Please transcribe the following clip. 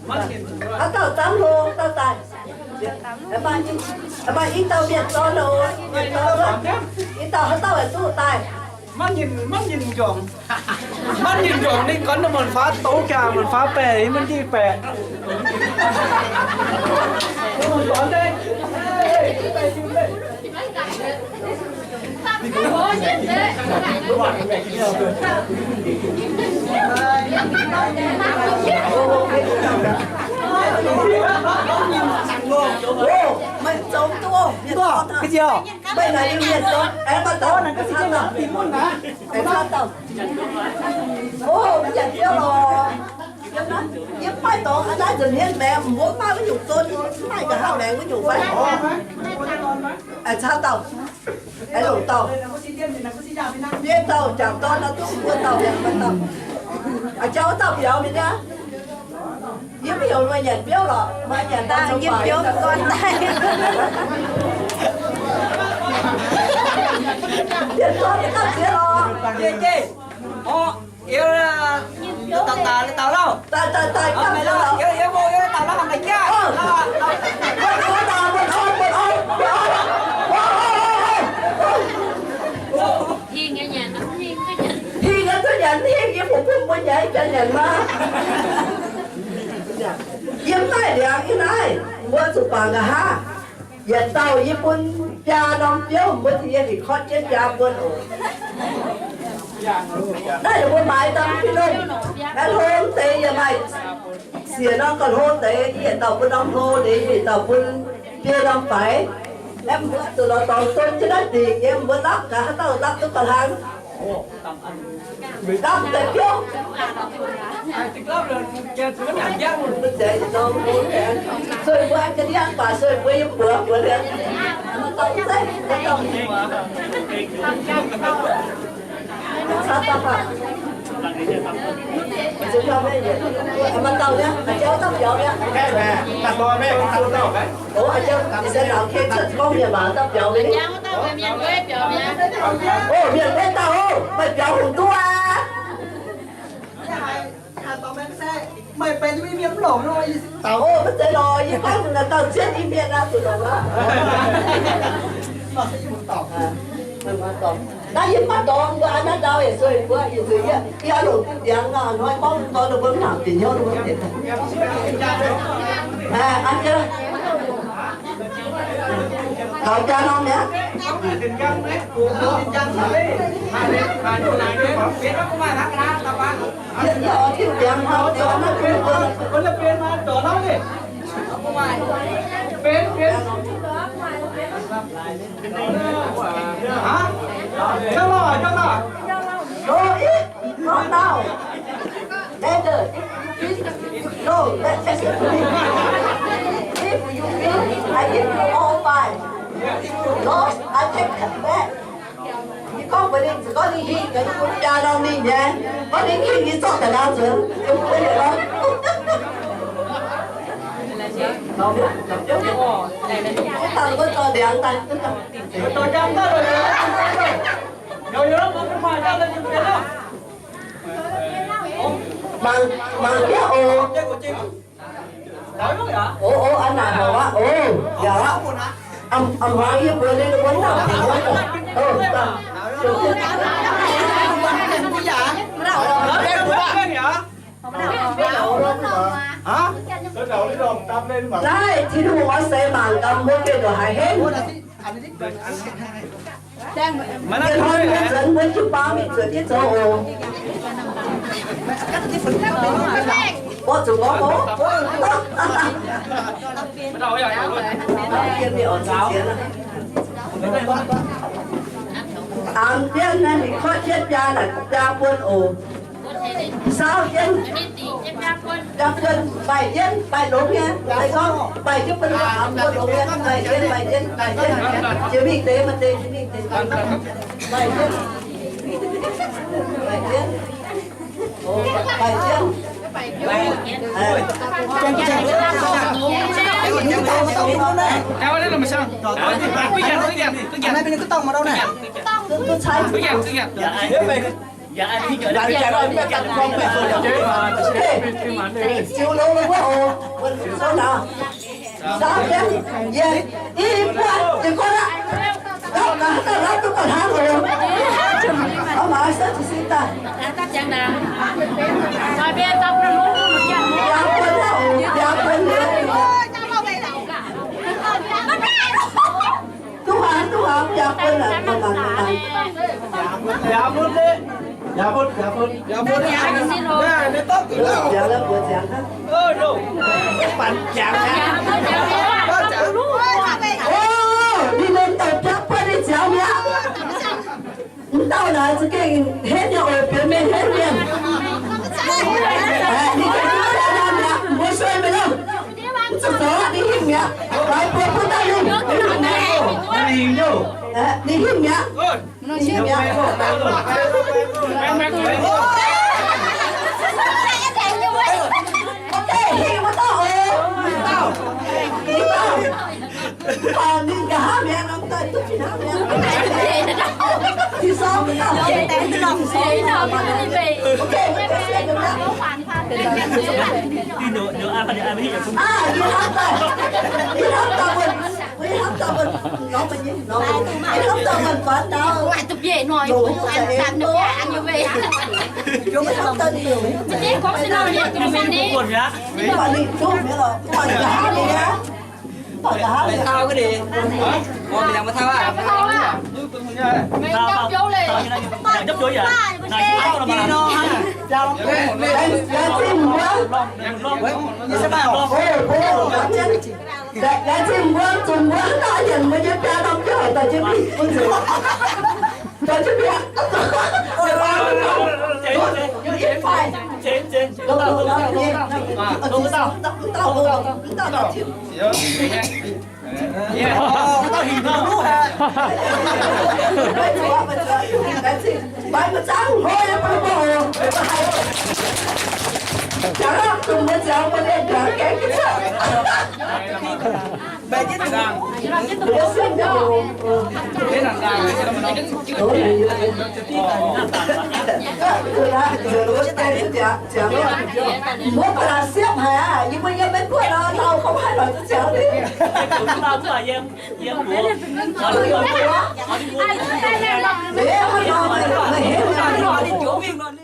Haaix dauh daaih hlo dauh daaih. Maaih i dauh mienh dorn oc, mienh dorn oc. I dauh haaix dauh yaac duqv daaih. Maiv nyinh, maiv nyinh njorngc. Maiv nyinh njorngc ninh gorngv ninh muonc faaux douz jaax, muonc faaux baeqc, maiv diuh baeqc. Meih zoux duqv, meih zoux duqv. Meih naaic mienh zoux, aengx maiv dauh, aengx maiv dauh. O, mv nyanc biouv lorqc. Yiem naaiv, yiem maaih dorngx naaiv nzunc hmien maengx, mbuo mv maaih wuov nyungc zon, mv maaih nqa'haav maengx wuov nyungc fai? Aengx caa dauh, aengx longc dauh. Mienh dauh jangc dorn nor duqv mbuo dauh mi'aqv, mbuo dauh. A'jang wuov dauh biaux mingh aqv. Yie mv heuc meih nyanc biouv lorqc, meih nyanc daaih yiem biouv gorn daaih. Mienh dorn nyei dauh ziex lorqc. Yie, yie, orqc, yie, daaih, daaih, daaih lauh. Daaih, daaih, daaih, daaih lauh. Yie, yie, yie daaih lauh, daaih jaav. Hingh nyei nyanc, hingh nyei duqv nyanc, hingh nyei bun mbuo nyanc, janx nyanc maah. Yiem naaiv ndiangx yiem naaiv, mbuo zuqc bangc nqa'haav. Yietc dauh yie bun biaa norm biouv, mbuo za'gengh korv jienv biaa buonc oc. Naaiv yaac mbuo maaiz daaih fih lungh, hlo deix yaac maaih siec norm gauh hlo deix, yie yietc dauh bun norm hlo deix, yie yietc dauh bun biei norm faix. Aeqv, mbuo zuqc lorz dorngx zon jienv naaiv dingc nyei, mbuo lapv gaax haaix dauh lapv duqv gauh hlang. Lapv deix biouv. Sueih mbuo ga'ndiev baac sueih mbuo yiem buoz mbuox liuz. Maaih dauh nyei, a'jang dauh biaux mi'aqv. O, a'jang, ih zanc naaic kei cuotv gorngv mienh waac dauh biaux mi'aqv. O, mienh mbuo dauh, meih biaux hungh duqv aqv. O, maiv zeiz lorqc, yie gorngv naaic dauh zien Iu-Mienh aqv, zuqc longc aqv. Naaiv yie maiv dorngx, mbuo an naaiv ndau yietc sueih mbuo yietc zuqc yie, yie oix longc diuh ndiangx nor, hnoi gorngv dorn ninh mbuo mv nangc bieqc hnyouv ninh mbuo bieqc. An jienv. Taux jaa norm mi'aqv. Yie, yie oix diuh ndiangx hnangv, yie oix maiv bun mbuo. Go in, not now. Later. If, if, no, that, that's it. If you feel, I give you all five. If you lost, I take it back. Yie gorngv mbuox ninh, gorngv ninh hingh, yie bun jaa norm mingh nyei. Gorngv ninh hingh, yie zorqv daaih nzuonx. Wuov dauh mbuo dorh ndiangx daaih. Mangc, mangc jienv oc. O, o, a'naaic mangc aqv. O, yaac aqv. A'm, a'm hmuangx yie mbuox ninh, ninh mbuo nangc dingc wuov. O, daaih. Naaiv Tin-Hungh oix seix mangc gaax mbuo gengh ndongc haaix henv. Mienh hnoi mienh nzuonx mbuo jiu-baang mingh zuotc jienv zoux oc. Mbuo zuqc gorngv oc. Aengx jienv naaiv ninh korv jienv biaa naaic biaa buonc oc. Saauv jienv, biaa buonc, mbaih jienv, mbaih longx nyei. Mbaih gorngv mbaih jienv bun mbuo aengx buonc longx nyei. Mbaih jienv, mbaih jienv, mbaih jienv. Jiex mingh deix maaih deix, jiex mingh deix. Mbaih jienv, mbaih jienv. O, mbaih jienv. Duqv cai. Ziux longx wuov oc, wuov nor. Saauv jienv yietc i buo jiez gorn aqv. Gapv ga'haav daaih, gapv duqv ga'haav oc. Mv baac se jiez sin daaih. Biaa buonc aqv oc, biaa buonc oc. Duqv haaix, duqv haaix, biaa buonc aqv, mangc mangc mangc. Ziangx, mbuo ziangx aqv. O, ninh mbuo dauh biaa buonc ninh ziangx mi'aqv. Mv dauh naaic za'gengh henv nyei oc, benx mienh henv mienh. Ninh gengh duqv ziangx mi'aqv, mbuo sueih mingh loh. Mv zuqc zoux aqv, ninh hingh mi'aqv. Laaix buo bun daaih yungh, ninh hingh mi'aqv. Ninh hingh mi'aqv. Ok, hingh maiv dauh oc. Ninh nqa'haav mi'aqv, norm daaih duqv fih hnangv mi'aqv. Tin-sorng maiv dauh. Ok, maiv dauh. Aa, yie hnamv daaih, yie hnamv daaih wuov, yie hnamv daaih wuov, norm, yie hnamv daaih wuov faanx daauh. Laengz zingh mbuo, zunc mbuo haaix dauh nyanc mbuo nyei biaa norm jauv, dorh jienv mingh bun nzengc. Dorh jienv mingh. Mv dauh, mv dauh, mv dauh, mv dauh. Mbuo daaih siepv haic aqv. Yie mbuo yiem Meiv Guoqv nor, lauh gorngv haaix noic zuqc ziangx ni.